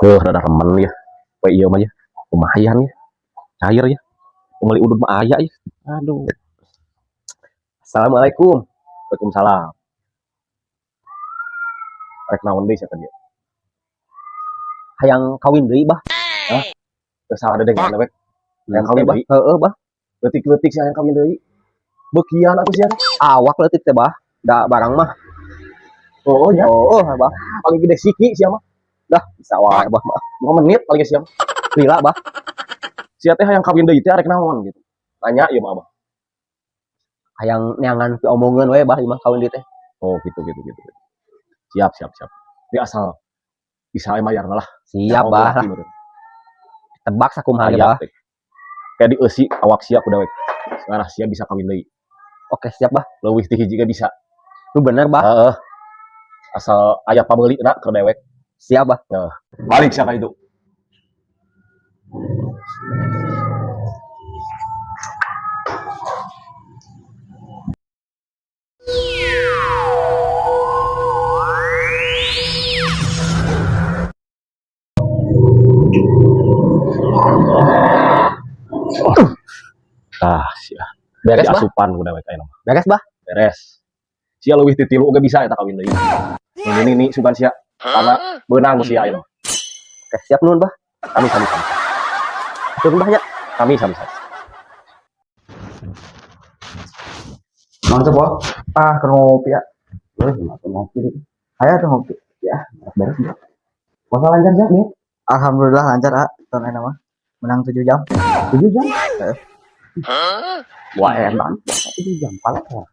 Rada remen ya. We ieu mah ya. Lumayan ya. Cair ya. Meuli udud mah aya ya. Aduh. Assalamualaikum. Waalaikumsalam. Rek naon deui sia tadi? Hayang kawin deui, Bah. Teu salah dedengan we. Hayang kawin Bah. deui. Heeh, Bah. Leutik-leutik sia hayang kawin deui. Beukian atuh sia teh. Awak leutik teh, Bah. Da barang mah. Oh ya, Oh, Bah. Paling gede siki sia mah. Dah, bisa wae, Bah mah. 2 menit paling sia mah. Lila, Bah. Sia teh hayang kawin deui teh arek naon gitu. Tanya ieu mah Abah. Hayang neangan piomongeun we, Bah, ieu mah kawin deui teh. Oh, gitu gitu gitu. Siap siap siap. Ini asal bisa mayarna lah. Siap, Bah. Laki meureun. Tebak sakumaha ge, Aya Bah. Teh. Kayak dieusi awak sia ku dewek. Ngarah sia bisa kawin deui. Oke, siap, Bah. Leuwih ti hiji ge bisa. Lu bener, Bah. Heeh. Asal aya pameuli na keur dewek. Siap, Bah. Balik sia ka itu. Ah, sia. Beres, Bah. Diasupan ku dewek ayeuna mah. Beres, Bah. Beres. Sia leuwih ti tilu oge bisa eta kawin deui. Ini nih sugan sia karena beunang sia ayeuna mah. Oke, siap, nuhun, Bah. Sami sami sami. Nuhun, Bah, nya. Sami sami sami. Mantap, Bos. Ah, keur ngopi ya. Boleh, mau ngopi. Ayo tuh ngopi. Ya, beres, Bah. Puasa lancar ya, nih? Alhamdulillah lancar, ah. Tahun ini mah. Menang 7 jam. 7 jam? Wah, enak. 7 jam, pala ya.